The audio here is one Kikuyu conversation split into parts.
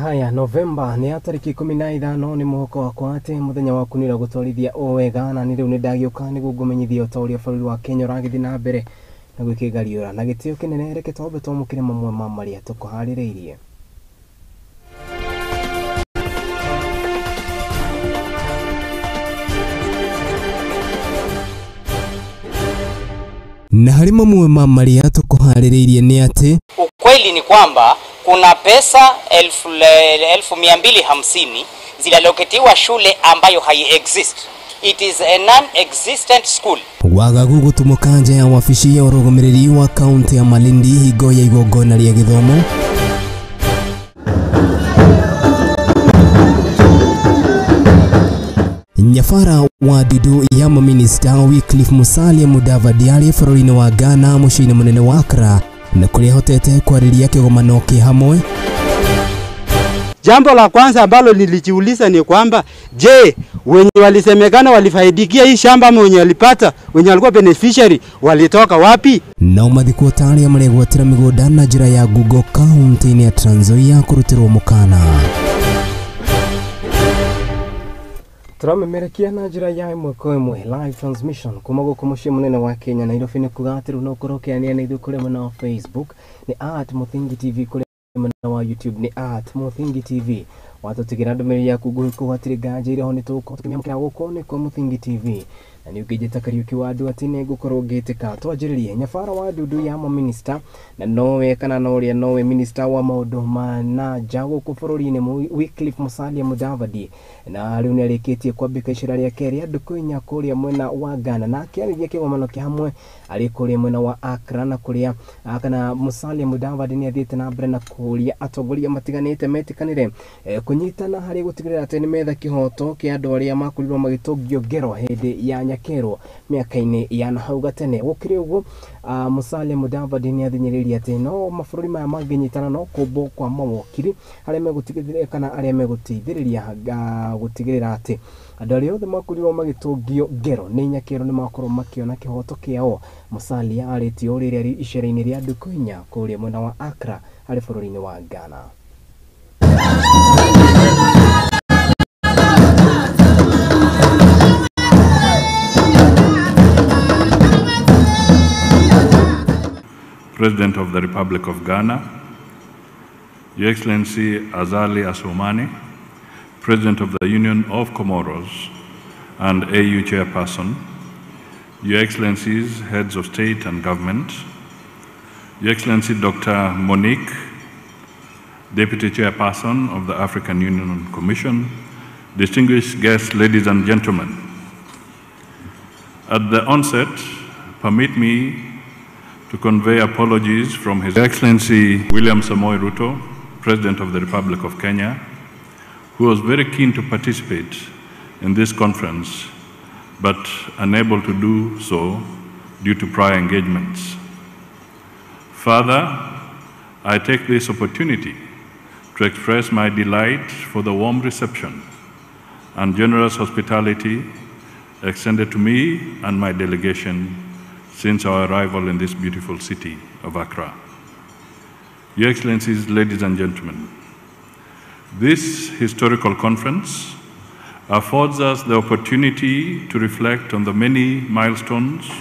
Haya, Novemba nĩ ya tarĩki 15 nĩ mũhoko wakwa atĩ mũthenya waku nĩ ũragũtwarithia o wega na nĩ rĩu nĩ ndagĩũka nĩguo ngũmenyithie o ta ũrĩa bũrũri wa Kenya ũragĩthiĩ na mbere na gwĩkĩgariũra na gĩtĩo kĩnene. Reke twambe twamũkĩre mamwe ma marĩa tũkũharĩrĩirie. Na harĩ mamwe ma marĩa tũkũharĩrĩirie nĩ atĩ ukweli ni kwamba kuna pesa 250,000 zilialoketiwa shule ambayo hai-exist. It is a non-existent school. Wagagu gũtumũka nja ya wabici ya ũrũgamĩrĩri wa kaunti ya Malindi hingo ya igongona rĩa gĩthomo. Nyabara wa ndundu ya maminista Wycliffe Musalia Mudavadi arĩ bũrũri-inĩ wa Ghana mũciĩ-inĩ mũnene wa Accra na kũrĩa ahotete kwarĩria kĩgomano kĩ hamwe. Jambo la kwanza ambalo nilijiuliza ni kwamba je, wenye walisemekana walifaidikia hii shamba ama wenye walipata, wenye walikuwa beneficiary walitoka wapi? Nao mathikwo ta arĩa maregwatĩra mĩgũnda na njĩra ya Google kaunti-inĩ ya Trans Nzoia kũrutĩrwo mũkana. Tũramemerekia na njĩra ya ĩmwe kwa ĩmwe live transmission kuma gũkũ mũciĩ mũnene wa Kenya Nairobi. Nĩ kuga atĩ rĩu no ũkorwo ũkĩaria na ithuĩ kũrĩa mwena wa Facebook nĩ @MuthingiTV, kũrĩa mwena wa YouTube nĩ @MuthingiTV. Watũtigĩra ndũmĩrĩri yaku nguhĩ kũu hatirĩ nganja ĩrĩ ho nĩ tũgũkorwo tũkĩmĩamũkĩra gũkũ nĩ kwa Muthingi TV. Na nĩ ũngĩnjĩta Kariũki wa andũ atĩ nĩ ngũkorwo ngĩtĩka. Twanjĩrĩrie Nyabara wa ndundu ya maminista na nowe kana na ũrĩa nowe minista wa maũndũ ma na nja gũkũ bũrũri-inĩ Wycliffe Musalia Mudavadi, na rĩu nĩ arĩkĩtie kwambĩka icera rĩake rĩa ndukũ inya kũrĩa mwena wa Ghana na akĩarĩria kĩgomano kĩa hamwe arĩ kũrĩa mwena wa Accra na kũrĩa kana Musalia Mudavadi nĩ athiĩte na mbere na kũũria atongoria matiganĩte metĩkanĩre kũnyitana harĩ gũtigĩrĩra atĩ nĩ metha kĩhoto kĩa andũ arĩa makorirwo magĩtũngio ngero hĩndĩ ya nyakerwo mĩaka-inĩ ya na hau gatene. Gũkĩrĩ ũguo, Musalia Mudavadi nĩ athinyĩrĩirie atĩ no mabũrũri maya mangĩnyitana no kũmbwo kwa mawokiri arĩa megũtigĩrĩra kana arĩa megũteithĩrĩria gũtigĩrĩra atĩ andũ arĩa othe makorirwo magĩtũngio ngero nĩ nyakerwo nĩ makorwo makĩona kĩhoto kĩao. Musalia arĩtie ũũ rĩrĩa arĩ icera-inĩ rĩa ndukũ inya kũrĩa mwena wa Accra harĩ bũrũri-inĩ wa Ghana. President of the Republic of Ghana, Your Excellency Azali Assoumani, President of the Union of Comoros and AU Chairperson, Your Excellencies, Heads of State and Government, Your Excellency Dr. Monique, Deputy Chairperson of the African Union Commission, distinguished guests, ladies and gentlemen. At the onset, permit me to convey apologies from His Excellency William Samoei Ruto, President of the Republic of Kenya, who was very keen to participate in this conference, but unable to do so due to prior engagements. Further, I take this opportunity to express my delight for the warm reception and generous hospitality extended to me and my delegation since our arrival in this beautiful city of Accra. Your Excellencies, ladies and gentlemen, this historical conference affords us the opportunity to reflect on the many milestones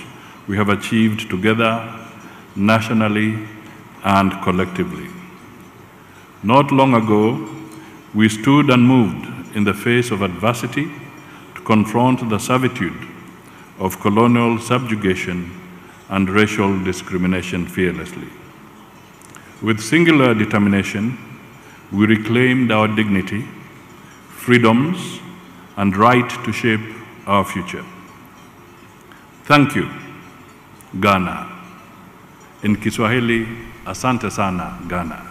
we have achieved together, nationally and collectively. Not long ago, we stood unmoved in the face of adversity to confront the servitude of colonial subjugation and racial discrimination fearlessly. With singular determination, we reclaimed our dignity, freedoms, and right to shape our future. Thank you, Ghana. In Kiswahili, asante sana, Ghana.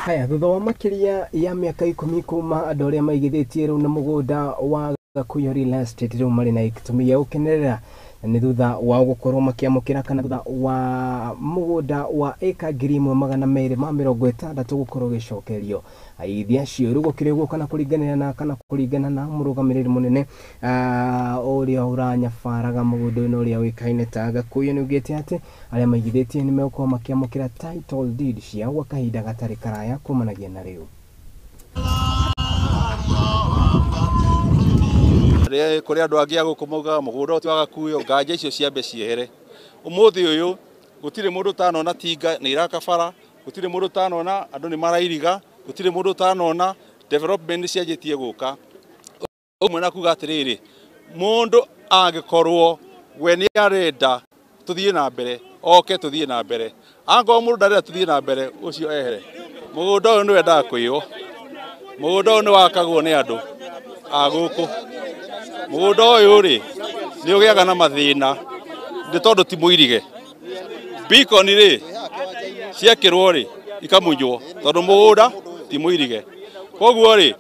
Haya, thutha wa makĩria ya mĩaka 10 kuma andũ arĩa maigithĩtie rĩu na mũgũnda wa Gakuyo Real Estate rĩu marĩ na gĩtũmi gĩa gũkenerera Nĩ thutha wa gũkorwo makĩamũkĩra kana thutha wa mũgũnda wa ĩka 1260 gũkorwo ũgĩcokerio aigithia acio. Rĩu gũkĩrĩ ũguo, kana kũringana na kana kũringana na mũrũgamĩrĩri mũnene ũrĩa ũranyabaraga mũgũnda ũyũ na ũrĩa ũĩkaine ta Gakuyu, nĩ augĩte atĩ arĩa maigithĩtie nĩ megũkorwo makĩamũkĩra title deed ciao gwa kahinda gatarĩ karaya kumanagia na rĩu. Kũrĩ andũ angĩ a gũkũ maugaga mũgũnda ũyũ ti wa Gakuyu, nganja icio ciambe ciehere. Ũmũthĩ ũyũ gũtirĩ mũndũ ũtanona tinga nĩ iraka bara, gũtirĩ mũndũ ũtanona andũ nĩ marairiga, gũtirĩ mũndũ ũtanona development nĩ cianjĩtie gũka. Ũmwe na kuga atĩrĩrĩ, mũndũ angĩkorwo we nĩ arenda tũthiĩ na mbere, oke tũthiĩ na mbere. Angĩkorwo mũndũ ndarenda tũthiĩ na mbere, ũcio ehere. Mũgũnda ũyũ nĩ wendaga kũiywo, mũgũnda ũyũ nĩ wakagwo nĩ andũ a gũkũ. Mũgũnda ũyũ rĩ nĩ ũgĩaga na mathĩna nĩ tondũ ti mũirige. Beacon rĩ ciekĩrwo rĩ ikamunywo tondũ mũgũnda ti mũirige. Koguo rĩ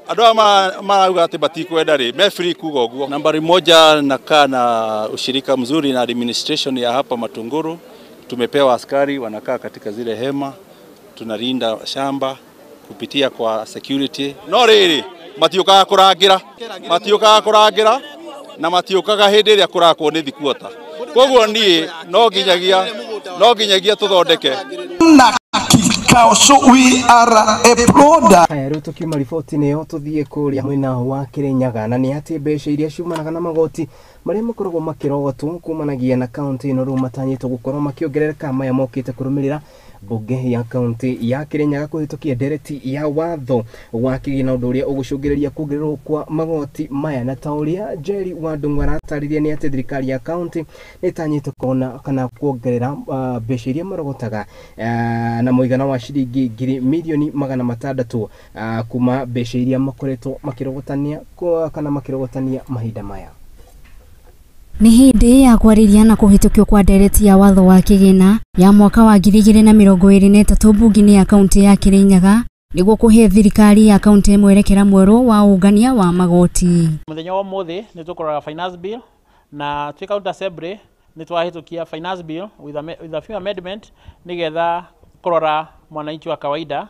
andũ aya marauga atĩ matikwenda rĩ me free kuga ũguo. Nambari moja, nakaa na ushirika mzuri na administration ya hapa Matunguru. Tumepewa askari wanakaa katika zile hema, tunalinda shamba kupitia kwa security. No rĩrĩ matiũkaga kũrangĩra, matiũkaga kũrangĩra na matiũkaga hĩndĩ ĩrĩa kũrakwo nĩ thikuota. Koguo niĩ no nginyagia tũthondeke na kikao, so we are a product. Haya, rĩu tũkiuma riboti-inĩ ĩyo tũthiĩ kũrĩa mwena wa Kĩrĩnyaga, na nĩ atĩ mbeca iria ciumanaga na magoti marĩa makoragwo makĩrogotwo kumanagia na kaunti ĩno rĩu matanyĩtwo gũkorwo makĩongerereka. Maya mokĩte kũrũmĩrĩra mbunge ya kaunti ya Kĩrĩnyaga kũhĩtũkia ndereti ya watho wa kĩgĩna, ũndũ ũrĩa ũgũcũngĩrĩria kuongererwo kwa magoti maya. Na ta ũrĩa Jerry wa Ndung'u aratarĩria, nĩ atĩ thirikari ya kaunti nĩ ĩtanyĩte kuona kana kuongerera mbeca iria marogotaga na mũigana wa ciringi 600,000,000 kuma mbeca iria makoretwo makĩrogotania kana makĩrogotania mahinda maya. Nĩ hĩndĩ ya kwarĩria na kũhĩtũkio kwa ndereti ya watho wa kĩgĩna ya mwaka wa 2023 mbunge-inĩ ya kaunti ya Kĩrĩnyaga, nĩguo kũhe thirikari ya kaunti mwerekera mwerũ wa ũngania wa magoti. Mũthenya wa ũmũthĩ nĩ tũkũrora finance bill, na twĩ county assembly nĩ twahĩtũkia finance bill with a few amendment nĩgetha kũrora mwananchi wa kawaida.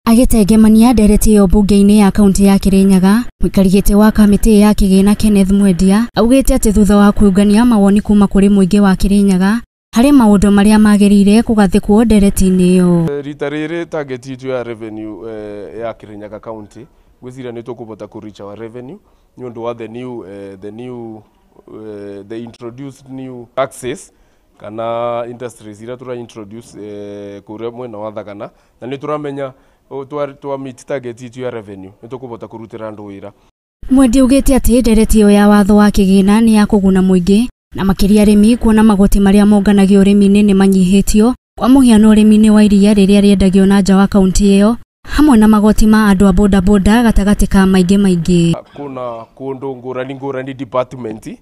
Agĩtengemania ndereti ĩyo mbunge-inĩ ya kaunti ya Kĩrĩnyaga, mũikari gĩtĩ wa kamĩtĩ ya kĩgĩna Kenneth Mwendia augĩte atĩ thutha wa kũũngania mawoni kuma kũrĩ mũingĩ wa Kĩrĩnyaga harĩ maũndũ marĩa magĩrĩire kũgathĩkwo ndereti-inĩ ĩyo. Rita rĩrĩ target itũ ya revenue ya Kirinyaga County, ngwĩciria nĩ tũkũbota kũ reach our revenue nĩ ũndũ wa the introduced new taxes kana industries iria tũra introduce kũrĩa mwena wa Thagana, na nĩ tũramenya twa meet target itũ ya revenue nĩ tũkũbota kũrutĩra andũ wĩra. Mwendia augĩte atĩ ndereti ĩyo ya watho wa kĩgĩna nĩ ya kũguna mũingĩ na makĩria arĩmi, kuona magoti marĩa monganagio ũrĩmi-inĩ nĩ manyihĩtio, kwa mũhiano ũrĩmi-inĩ wa iria rĩrĩa rĩendagio na nja wa kaunti ĩyo, hamwe na magoti ma andũ a bodaboda, gatagatĩ ka maingĩ maingĩ. Kuna kũndũ ngũrani ngũrani department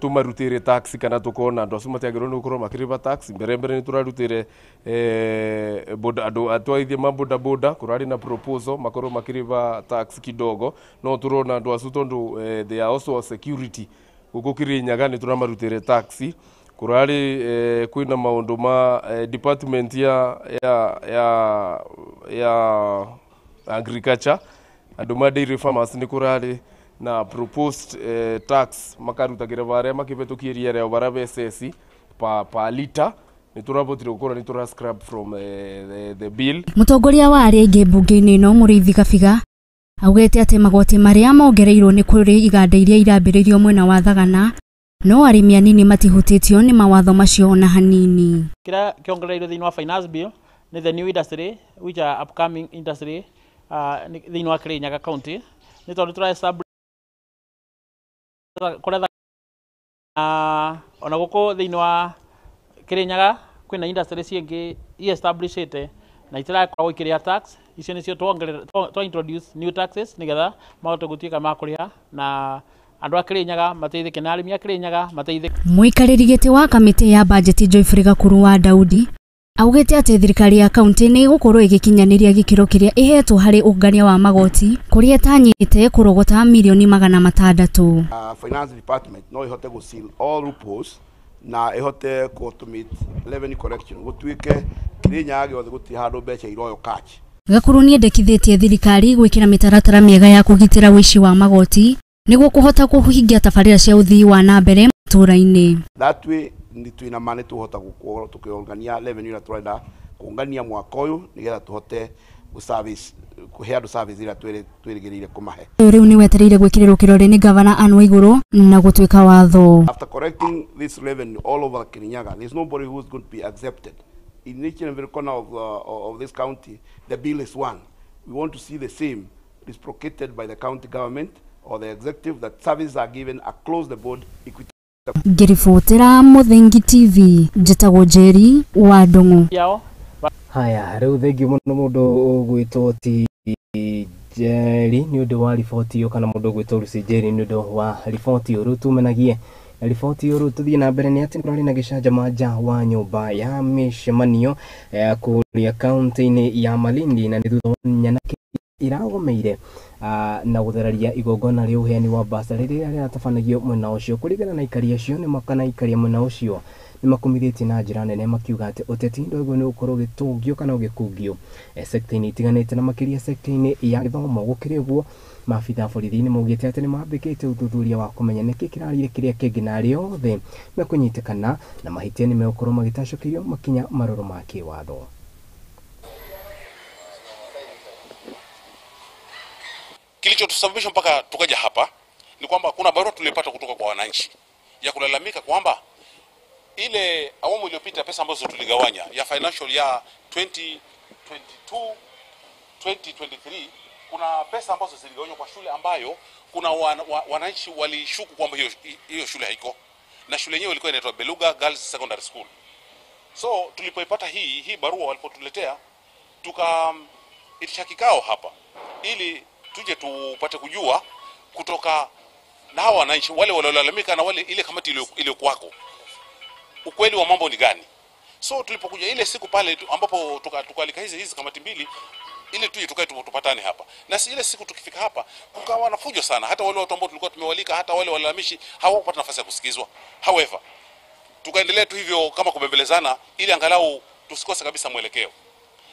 tumarutire tax kana tukona andu acio matiagĩrĩirwo nĩ gũkorwo makĩrĩba tax. Mbere mbere nĩ tũrarutire boda andũ atwarithia ma boda boda, kũrarĩ na proposal makorwo makĩrĩba tax kidogo, no tũrona andũ acio tondũ they are also a security gũkũ Kirinyaga, nĩ tũramarutĩre tax. Kũrarĩ kwĩna maũndũ ma department ya agriculture, andũ ma dairy farmers, nĩ kũrarĩ na proposed tax makarutagĩra barĩa makĩbĩtũkia iria rĩao bara bececi pa lita, nĩ tũrabotire gũkorwo nĩ tũra scrap from the bill. Mũtongoria wa arĩa aingĩ mbunge-inĩ ĩno Mũrĩithi Kabiga augĩte atĩ magoti marĩa mongereirwo nĩ kũrĩ iganda iria irambĩrĩirio mwena wa Thagana, no arĩmi anini matihutĩtio nĩ mawatho macio ona hanini. Kĩrĩa kĩongereirwo thĩinĩ wa finance bill nĩ the new industry which are upcoming industry thĩinĩ wa Kirinyaga County, nĩ tondũ tũra establish kũrĩa ona gũkũ thĩinĩ wa Kirinyaga kwĩna industry cingĩ i-establishĩte na itirakoragwo ikĩrĩha tax. Icio nĩcio tuongerera, twa introduce new taxes nĩgetha mahote gũtuĩka ma kũrĩha na andũ a Kirinyaga mateithĩke na arĩmi a Kirinyaga mateithĩke. Mũikarĩri gĩtĩ wa kamĩtĩ ya bajeti Geoffrey Gakuru wa Daudi Augĩte atĩ thirikari ya kaunti nĩ ĩgũkorwo ĩgĩkinyanĩria gĩkĩro kĩrĩa ĩhetwo harĩ ũngania wa magoti kũrĩa ĩtanyĩte kũrogota mirioni 600. Finance department no ihote gũ seal all loopholes na ihote ku automate revenue collection gũtuĩke Kirinyaga gĩothe gũtirĩ handũ mbeca iroywo cash. Gakuru nĩendekithĩtie thirikari gwĩkĩra mĩtaratara mĩega ya kũgitĩra ũici wa magoti nĩguo kũhota kũhingia tabarĩra cia ũthii wa na mbere matũũra-inĩ. That way nĩ twĩna money tũhota gũkorwo tũkĩongania revenue ĩrĩa tũrenda kũngania mwaka ũyũ nĩgetha tũhote gũ-service kũhe andũ service ĩrĩa twĩrĩgĩrĩire kũmahe. Ũyũ rĩu nĩ wetereire gwĩkĩrĩrwo kĩrore nĩ gavana Anne Waigũrũ na gũtuĩka watho. After collecting this revenue all over Kirinyaga, there's nobody who's going to be accepted. In each and every corner of this county, the bill is one. We want to see the same reciprocated by the county government or the executive, that services are given across the board equity. Ngĩribotera Mũthingi TV, njĩtagwo Njeri wa Ndung'u. Haya, rĩu thengiũ mũno mũndũ ũgwĩtwo ti Njeri nĩ ũndũ wa riboti ĩyo, kana mũndũ ũgwĩtwo Lucy Njeri nĩ ũndũ wa riboti ĩyo. Rĩu tumanagie na riboti ĩyo. Rĩu tũthiĩ na mbere nĩ atĩ kũrarĩ na gĩcanjama nja wa nyũmba ya mĩcemanio kũrĩa kaunti-inĩ ya Malindi, na nĩ thutha wa nyanake iragomeire na gũthararia igongona rĩa ũheani wa basarĩ rĩrĩa rĩratabanagio mwena ũcio. Kũringana na aikari acio nĩ kana aikari mwena ũcio nĩ makumithĩtie na njĩra nene makiuga atĩ ũteti ndwagĩrĩirwo nĩ gũkorwo ũgĩtũngio kana ũgĩkungio sekta-inĩ itiganĩte na makĩria sekta-inĩ ya gĩthomo. Gũkĩrĩ ũguo, maabitha a borithi nĩ maugĩte atĩ nĩ mambĩkĩte ũthuthuria wa kũmenya nĩkĩ kĩrarire kĩrĩa kĩngĩ na arĩa othe mekũnyitĩkana na mahĩtia nĩ megũkorwo magĩtacũkĩrio makinya marũrũ ma kĩwatho. Kilichotusababisha mpaka tukaja hapa ni kwamba kuna barua tulipata kutoka kwa wananchi ya kulalamika kwamba ile awamu iliyopita pesa ambazo tuligawanya ya financial ya 2022 2023, kuna pesa ambazo ziligawanywa kwa shule ambayo kuna wananchi walishuku kwamba hiyo shule haiko, na shule yenyewe ilikuwa inaitwa Beluga Girls Secondary School. So tulipoipata hii barua walipotuletea, tukaitisha kikao hapa ili tuje tupate kujua kutoka na hawa wananchi wale waliolalamika na wale ile kamati iliyokuwako ukweli wa mambo ni gani. So tulipokuja ile siku pale ambapo tukalika hizi kamati mbili ili tuje tukae tupatane hapa. Na ile siku tukifika hapa kukawa na fujo sana, hata wale watu ambao tulikuwa tumewalika, hata wale walalamishi hawakupata nafasi ya kusikizwa. However, tukaendelea tu hivyo kama kubembelezana ili angalau tusikose kabisa mwelekeo.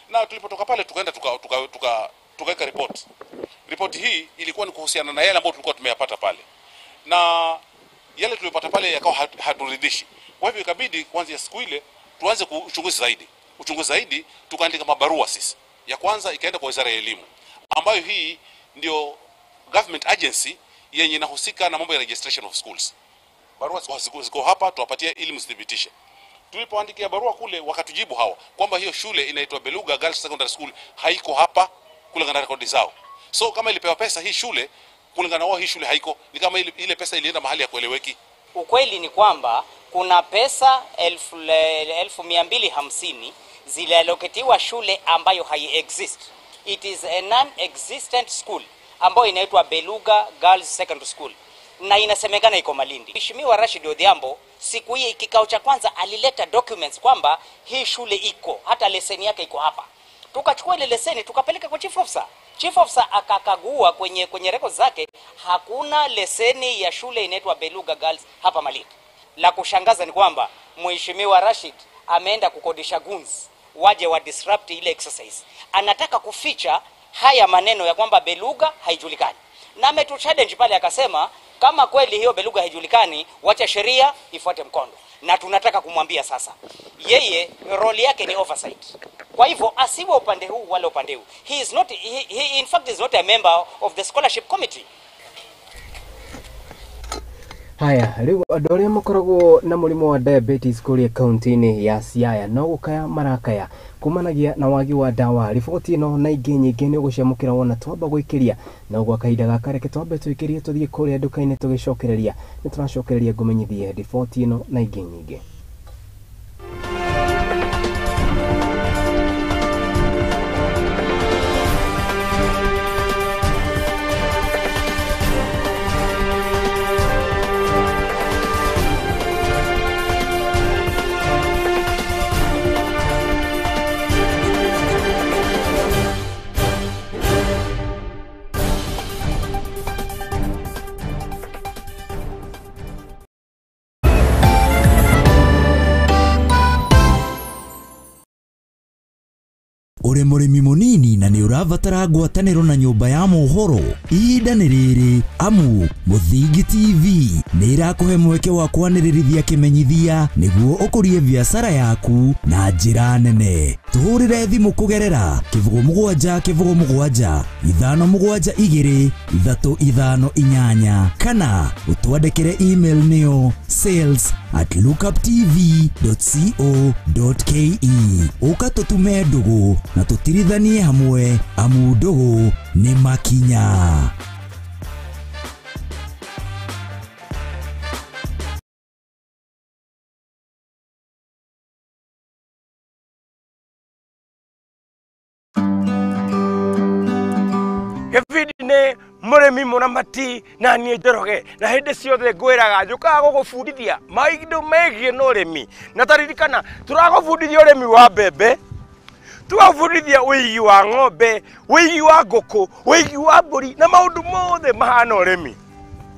Na tulipotoka pale tukaenda tukaweka report. Report hii ilikuwa ni kuhusiana na yale ambayo tulikuwa tumeyapata pale. Na yale tuliyopata pale yakawa haturidhishi. Kwa hivyo ikabidi kuanzia siku ile tuanze uchunguzi zaidi. Uchunguzi zaidi tukaandika mabarua sisi. Ya kwanza ikaenda kwa Wizara ya Elimu, ambayo hii ndio government agency yenye inahusika na mambo ya registration of schools. Barua ziko hapa, tuwapatie ili msithibitishe. Tulipoandikia barua kule wakatujibu hawa kwamba hiyo shule inaitwa Beluga Girls Secondary School haiko hapa kulingana na rekodi zao. So kama ilipewa pesa hii shule kulingana na wao hii shule haiko, ni kama ile pesa ilienda mahali ya kueleweki. Ukweli ni kwamba kuna pesa 1250 zilialoketiwa shule ambayo hai-exist. It is a non-existent school ambayo inaitwa Beluga Girls Secondary School na inasemekana iko Malindi. Mheshimiwa Rashid Odhiambo siku hii kikao cha kwanza alileta documents kwamba hii shule iko, hata leseni yake iko hapa. Tukachukua ile leseni tukapeleka kwa chief officer. Chief officer akakagua kwenye records zake, hakuna leseni ya shule inaitwa Beluga Girls hapa Malindi. La kushangaza ni kwamba Mheshimiwa Rashid ameenda kukodisha goons waje wa disrupt ile exercise. Anataka kuficha haya maneno ya kwamba Beluga haijulikani. Na ametu challenge pale akasema kama kweli hiyo Beluga haijulikani, wacha sheria ifuate mkondo. Na tunataka kumwambia sasa, yeye role yake ni oversight. Kwa hivyo asiwe upande huu wala upande huu. He is not, he in fact is not a member of the scholarship committee. Haya, rĩu andũ arĩa makoragwo na mũrimũ wa diabetes kũrĩa kaunti-inĩ ya Siaya no gũkaya marakaya kumanagia na wagi wa ndawa. Riboti ĩno na ingĩ nyingĩ nĩ ũgũciamũkĩra wona twamba gwĩkĩria, na gwa kahinda gaka reke twambe twĩkĩrie tũthiĩ kũrĩa nduka-inĩ tũgĩcokereria. Nĩ tũracokereria ngũmenyithie riboti ĩno na ingĩ nyingĩ. Ũrabatara ngwatanĩro na nyũmba ya mohoro? Ihinda nĩ rĩrĩ, amu Mũthingi TV nĩ ĩrakũhe mweke wa kwanĩrĩrithia kĩmenyithia nĩguo ũkũrie biacara yaku na njĩra nene. Tũhũrĩre thimũ kũgerera 07 07 5 7 2 3 5 8 kana ũtwandĩkĩre email nĩyo sales@lookuptv.co.ke. Ũka tũtume ndũgũ na tũtirithanie hamwe, amu ndũgũ nĩ makinya. Gĩbindi nĩ mũrĩmi mũramati na niĩ Njoroge, na hĩndĩ ciothe ngwĩraga njũkaga gũgũbundithia maũndũ megiĩ na ũrĩmi, na taririkana tũragũbundithia ũrĩmi wa mbembe, tũgabundithia ũigi wa ng'ombe, ũigi wa ngũkũ, ũigi wa mbũri na maũndũ mothe mahana ũrĩmi.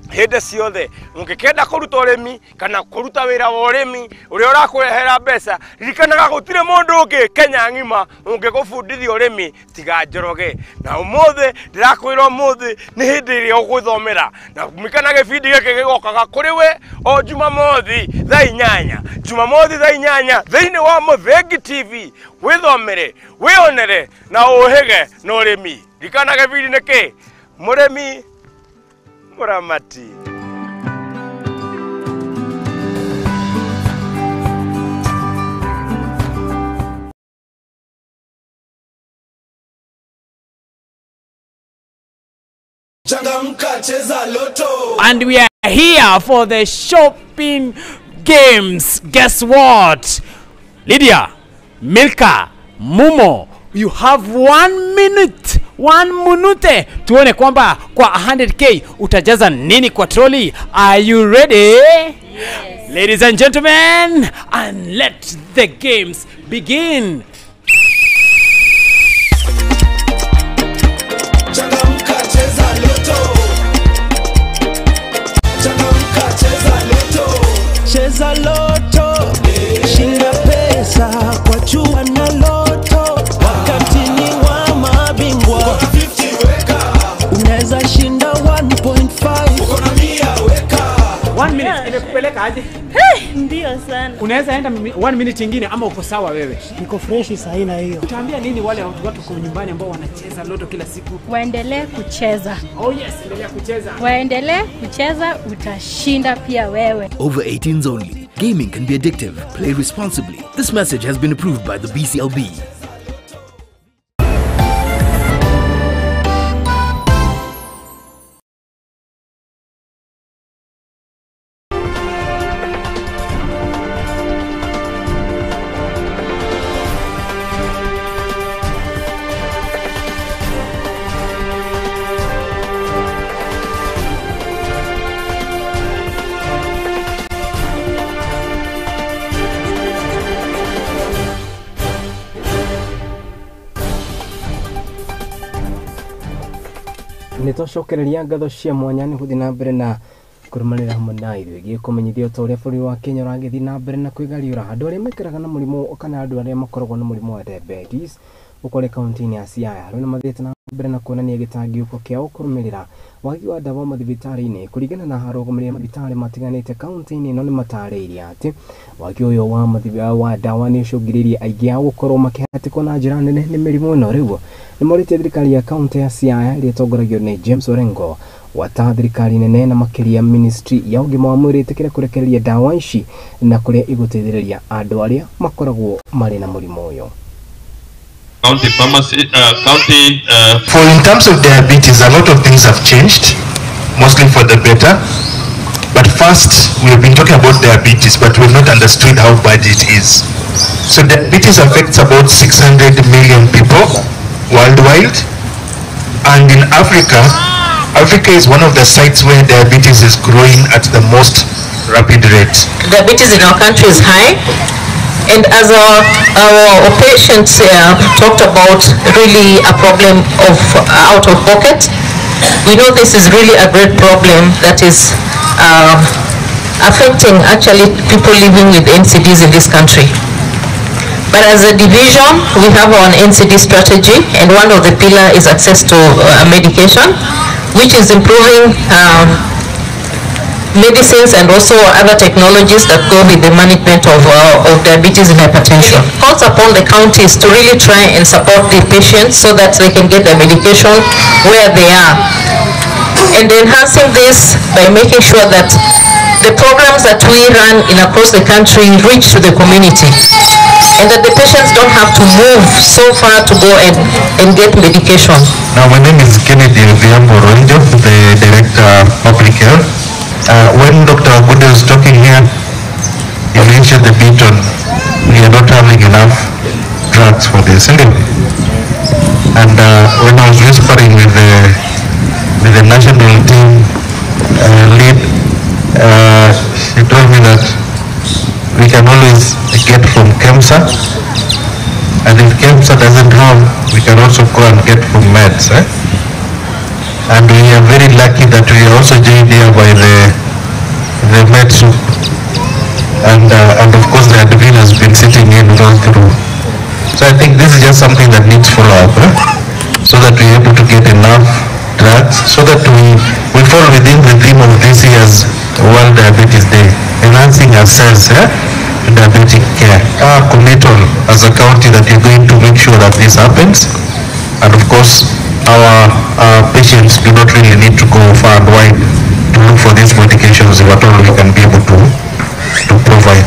Hĩndĩ ciothe ũngĩkenda kũruta ũrĩmi kana kũruta wĩra wa ũrĩmi ũrĩa ũrakũrehera mbeca, ririkanaga gũtirĩ mũndũ ũngĩ Kenya ng'ima ũngĩgũbundithia ũrĩmi tiga Njoroge. Na ũmũthĩ ndĩrakwĩra ũmũthĩ nĩ hĩndĩ ĩrĩa ũgwĩthomera, na ririkana gĩbindi gĩkĩ gĩgokaga kũrĩ we o Jumamothi thaa 8, Jumamothi thaa 8 thĩinĩ wa Mũthingi TV. Wĩthomere, wĩonere na ũhĩge na ũrĩmi. Ririkana gĩbindi nĩ kĩ? Mũrĩmi Muramati. Changamka, cheza loto. And we are here for the shopping games. Guess what? Lydia, Milka, Mumo, you have 1 minute. 1 minute. Tuone kwamba kwa 100k utajaza nini kwa trolley. Are you ready? Yes. Ladies and gentlemen, and let the games begin. Changamka, cheza loto. Changamka, cheza loto. Cheza loto. Shinda pesa kwa chua na loto. Wakati ni wa mabingwa. Uko na 50 weka. Unaweza shinda 1.5. Uko na 100 weka. 1 minute imekupeleka aje? Hey, ndio sana. Unaweza enda 1 minute nyingine ama uko sawa wewe? Niko fresh sahi na hiyo. Utaambia nini wale watu kwa nyumbani ambao wanacheza loto kila siku? Waendelee kucheza. Oh yes, endelea kucheza. Waendelee kucheza, utashinda pia wewe. Over 18s only. Gaming can be addictive. Play responsibly. This message has been approved by the BCLB. Nĩtwacokereria ngatho cia mwanya nĩ gũthiĩ na mbere na kũrũmanĩra hamwe na ithuĩ gĩkũmenyithia ta ũrĩa bũrũri wa Kenya ũragĩthiĩ na mbere na kwĩgariũra andũ arĩa maikaraga na mũrimũ kana andũ arĩa makoragwo na mũrimũ wa diabetes gũkũ kaunti-inĩ ya Siaya rĩu nĩmathiĩte na mbere na kuonania gĩtangĩko kĩao kũrũmĩrĩra wagi wa ndawa mathibitarĩ-inĩ. Kũringana na arũgamĩrĩri a mathibitarĩ matiganĩte kaunti-inĩ ĩno nĩmatarĩirie atĩ wagi ũyũ wa ndawa nĩ ũcũngĩrĩirie aingĩ ao gũkorwo makĩhatĩkwo na njĩra nene nĩ mĩrimũ ĩno. Rĩu nĩmorĩtie thirikari ya kaunti ya Siaya ĩrĩa ĩtongoragio nĩ James Orengo gwata thirikari nene na makĩria ministry ya ũgima wa mwĩrĩ ĩtĩkĩre kũrekereria ndawa ici na kũrĩa igũteithĩrĩria andũ arĩa makoragwo marĩ na mũrimũ ũyũ. County pharmacy, county. For in terms of diabetes, a lot of things have changed, mostly for the better. But first, we have been talking about diabetes, but we've not understood how bad it is. So diabetes affects about 600 million people worldwide. And in Africa, Africa is one of the sites where diabetes is growing at the most rapid rate. Diabetes in our country is high. And as our patients talked about, really a problem of out of pocket. We know this is really a great problem that is affecting actually people living with NCDs in this country. But as a division, we have our NCD strategy, and one of the pillars is access to medication, which is improving medicines and also other technologies that go with the management of diabetes and hypertension. It calls upon the counties to really try and support the patients so that they can get their medication where they are. And enhancing this by making sure that the programs that we run in across the country reach to the community, and that the patients don't have to move so far to go and get medication. Now, my name is Kennedy Odhiambo Ronjo, the Director of Public Health. When Dr. Agude was talking here, he mentioned the bit on we are not having enough drugs for this, isn't it? And when I was whispering with the national team lead, she told me that we can always get from KEMSA, and if KEMSA doesn't have, we can also go and get from MEDS. Eh? And we are very lucky that we are also joined here by the MEDS, and of course the admin has been sitting in all through. So I think this is just something that needs follow-up, eh? So that we are able to get enough drugs, so that we fall within the theme of this year's World Diabetes Day, enhancing access to diabetic care. Our committal as a county that we're going to make sure that this happens, and of course our patients do not really need to go far and wide to look for these medications if at all we can be able to provide.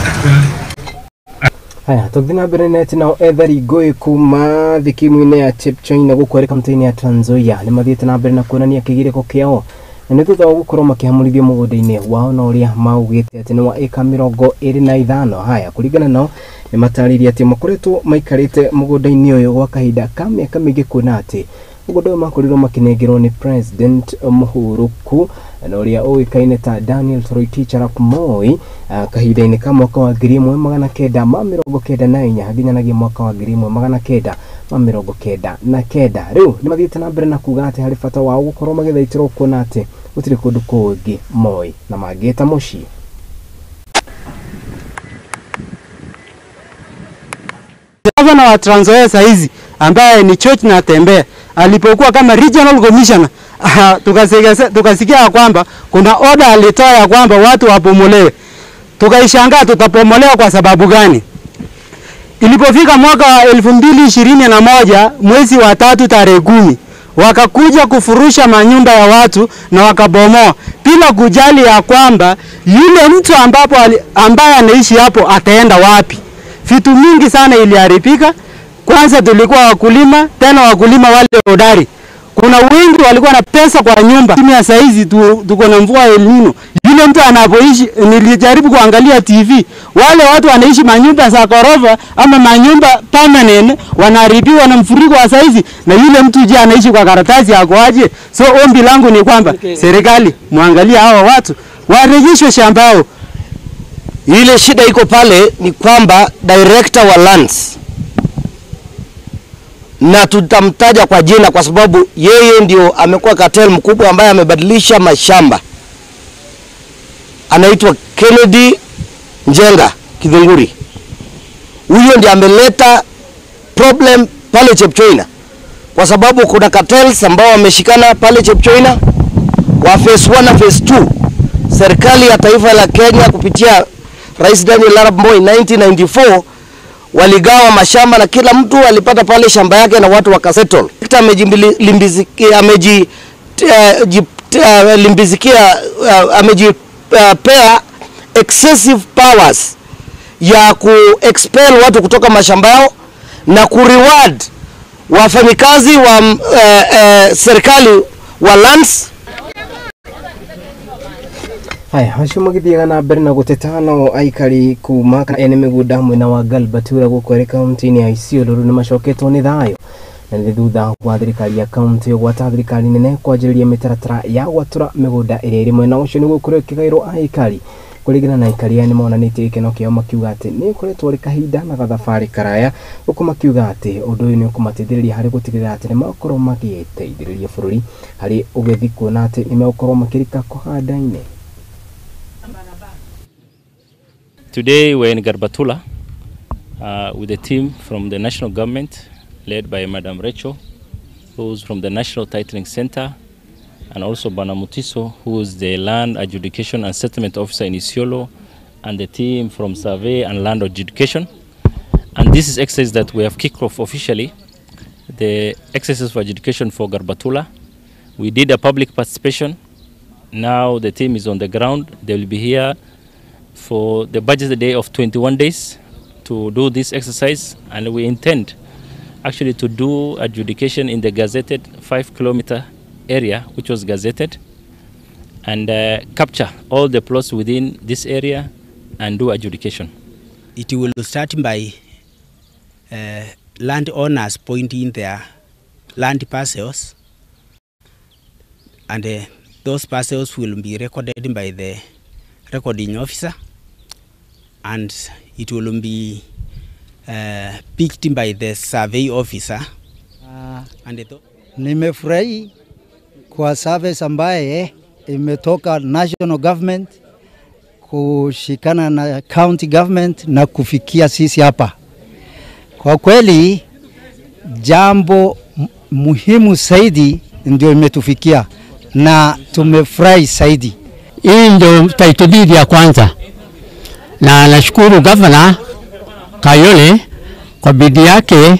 Haya, tũgĩthiĩ na mbere na atĩ nao ethari ngũĩ kuma thikimu-inĩ ya Chepchoina gũkũ kaunti-inĩ ya Trans Nzoia nĩ mathiĩte na mbere na kuonania kĩgirĩko kĩao na nĩ thutha wa gũkorwo makĩhamũrithio mũgũnda-inĩ wao na ũrĩa maugĩte atĩ nĩ wa ĩka 25. Haya, kũringana nao nĩ matarĩirie atĩ makoretwo maikarĩte mũgũnda-inĩ ũyũ gwa kahinda ka mĩaka mĩingĩ kuona atĩ mũgũnda ũyũ makorirwo makĩnengerwo nĩ President Mũhũrũku na ũrĩa ũĩkaine ta Daniel Toroitich arap Moi kahinda-inĩ ka mwaka wa 1994 nginyanagia mwaka wa 1999. Rĩu nĩ mathiĩte na mbere na kuga atĩ harĩ bata wao gũkorwo magĩthaitĩrwo kuona atĩ gũtirĩ kũndũ kũngĩ Moi na mangĩta mũciĩ. Gavana wa Trans Nzoia saizi ambaye ni George Natembeya alipokuwa kama regional commissioner, tukasikia kwamba kuna order alitoa ya kwamba watu wapomolewe. Tukaishangaa tutapomolewa kwa sababu gani? Ilipofika mwaka wa 2021 mwezi wa 3 tarehe 10 wakakuja kufurusha manyumba ya watu na wakabomoa bila kujali ya kwamba yule mtu ambaye anaishi hapo ataenda wapi. Vitu mingi sana iliharibika. Kwanza tulikuwa wakulima, tena wakulima wale hodari. Kuna wengi walikuwa na pesa kwa nyumba. Timu ya saizi tuko na mvua El Nino. Yule mtu anapoishi, nilijaribu kuangalia TV, wale watu wanaishi manyumba za ghorofa ama manyumba permanent wanaharibiwa na mfuriko wa saizi, na yule mtu je anaishi kwa karatasi yako aje? So ombi langu ni kwamba serikali muangalie hawa watu warejeshwe shamba yao. Ile shida iko pale ni kwamba director wa lands, na tutamtaja kwa jina kwa sababu yeye ndio amekuwa cartel mkubwa ambaye amebadilisha mashamba, anaitwa Kennedy Njenga Kithunguri. Huyo ndiye ameleta problem pale Chepchoina, kwa sababu kuna cartels ambao wameshikana pale Chepchoina wa phase 1 na phase 2. Serikali ya taifa la Kenya kupitia Rais Daniel Arap Moi 1994 waligawa mashamba na kila mtu alipata pale shamba yake na watu wakasettle. Amejipea excessive powers ya ku-expel watu kutoka mashamba yao na ku-reward wafanyikazi wa serikali wa lands. Haya, acio magithiaga na mbere na gũteta nao aikari kuma ene mĩgũnda mwena wa Galbatura gũkũ kaunti-inĩ ya Isiolo rĩu nĩmacoketwo nĩ thayũ na nĩ thutha wa thirikari ya kaunti gwata thirikari nene kwanjĩrĩria mĩtaratara ya gwatũra mĩgũnda ĩrĩa ĩrĩ mwena ũcio nĩguo gũkorwo ĩkĩgaĩrwo aikari. Kũringana na aikari aya nĩmonanĩtie gĩkeno kĩao makiuga atĩ nĩ ĩkoretwo ĩrĩ kahinda na gathabarĩ karaya, gũkũ makiuga atĩ ũndũ ũyũ nĩ ũkũmateithĩrĩria harĩ gũtigĩrĩra atĩ nĩmagũkorwo magĩteithĩrĩria bũrũri harĩ ũgethi kuona atĩ nĩmegũkorwo makĩrika kũhanda-inĩ. Today we're in Garbatula, with a team from the national government led by Madam Rachel, who's from the National Titling Center, and also Bana Mutiso, who is the Land Adjudication and Settlement Officer in Isiolo, and the team from Survey and Land Adjudication. And this is exercise that we have kicked off officially, the exercise for adjudication for Garbatula. We did a public participation. Now the team is on the ground. They will be here for the budget day of 21 days to do this exercise, and we intend actually to do adjudication in the gazetted 5-kilometer area, which was gazetted, and capture all the plots within this area and do adjudication. It will start by landowners pointing their land parcels, and those parcels will be recorded by the recording officer, and it will be picked by the survey officer. And nimefurahi kwa service ambaye imetoka national government kushikana na county government na kufikia sisi hapa. Kwa kweli jambo muhimu zaidi ndio imetufikia na tumefurahi zaidi. Hii ndio title deed ya kwanza, na nashukuru Governor Kayole kwa bidii yake.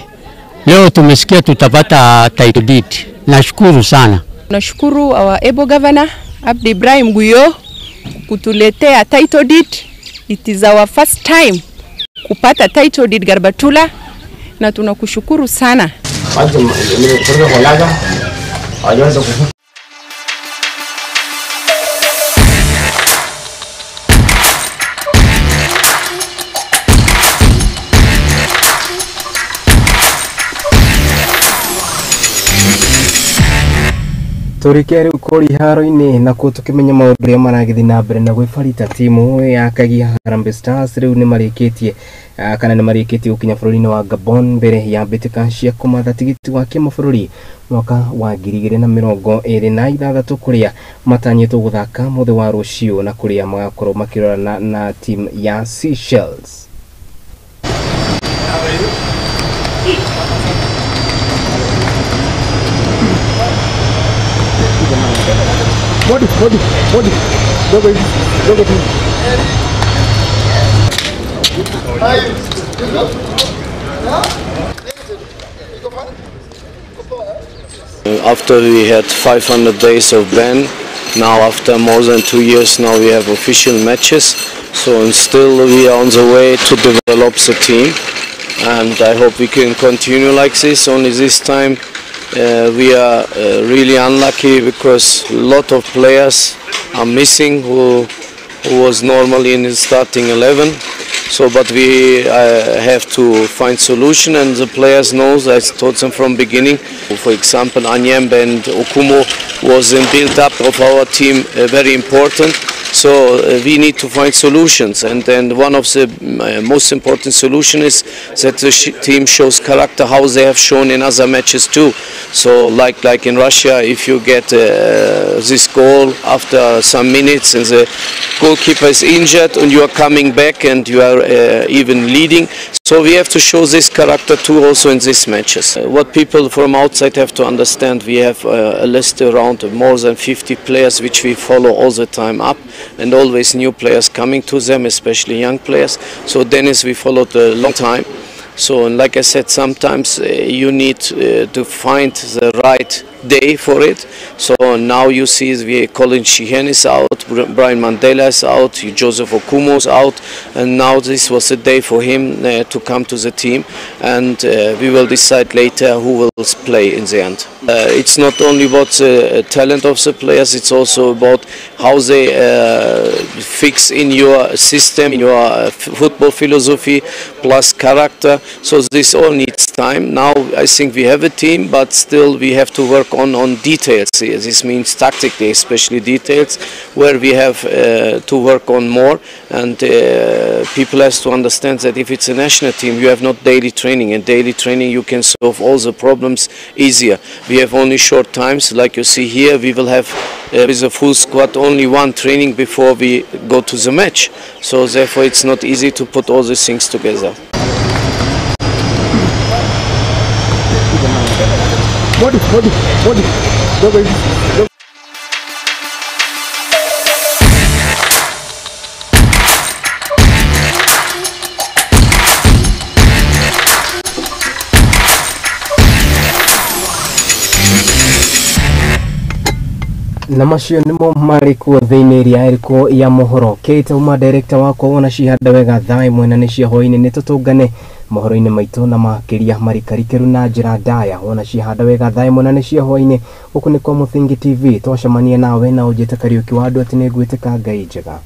Leo tumesikia tutapata title deed. Nashukuru sana. Nashukuru our able governor Abdi Ibrahim Guyo kutuletea title deed. It is our first time kupata title deed Garbatula, na tunakushukuru sana. Tũrĩkia rĩu kũrĩ iharo-inĩ nakuo tũkĩmenya maũndũ marĩa maragĩthiĩ na mbere na gwĩbarita timu ya Kagia Harambee Stars rĩu nĩmarĩkĩtie kana nĩmarĩkĩtie gũkinya bũrũri-inĩ wa Gabon mbere ya mbĩtĩka cia kũmatha tigiti wa kĩmabũrũri mwaka wa 2026 kũrĩa matanyĩtwo gũthaka mũthĩ wa rũciũ na kũrĩa magakorwo makĩrorana na timu ya Seychelles. Body, body, body. Dogo hivi, dogo tu. After we had 500 days of ban, now after more than 2 years now we have official matches. So and still we are on the way to develop the team, and I hope we can continue like this. Only this time we are really unlucky because a lot of players are missing who was normally in the starting 11. So, but we have to find solution, and the players knows. I taught them from beginning. For example, Anyembe and Okumo was in build-up of our team very important. So we need to find solutions, and then one of the most important solution is that the team shows character, how they have shown in other matches too. So like in Russia, if you get this goal after some minutes and the goalkeeper is injured and you are coming back and you are even leading. So we have to show this character too also in these matches. What people from outside have to understand, we have a list around more than 50 players which we follow all the time up, and always new players coming to them, especially young players. So Dennis we followed a long time. So, and like I said, sometimes you need to find the right day for it. So now you see we Colin Sheehan is out, Brian Mandela is out, Joseph Okumo is out, and now this was the day for him to come to the team, and we will decide later who will play in the end. It's not only about the talent of the players, it's also about how they fix in your system, in your football philosophy, plus character. So this all needs time. Now I think we have a team, but still we have to work on details. This means tactically, especially details, where we have to work on more. And people has to understand that if it's a national team, you have not daily training, and daily training you can solve all the problems easier. We have only short times, like you see here. We will have with a full squad only one training before we go to the match. So therefore it's not easy to put all these things together. Modi, modi, modi. Dogo hivi. Dogo. Na macio nĩmo marĩ kuo thĩinĩ ĩrĩa ĩrĩkuo ya mohoro. Kate uma director wakwa wona cihanda wega thaa 1 na nĩ cia hwaĩ-inĩ nĩ tũtũngane mohoro-inĩ maitũ na makĩria marikarikĩru na njĩra ndaya. Wona cihanda wega thaa 1 na nĩ cia hwaĩ-inĩ. Gũkũ nĩ kwa Mũthingi TV, twacemania nawe na ũnjĩte Kariũki wa andũ atĩ nĩ ngwĩtĩka. Ngai njega.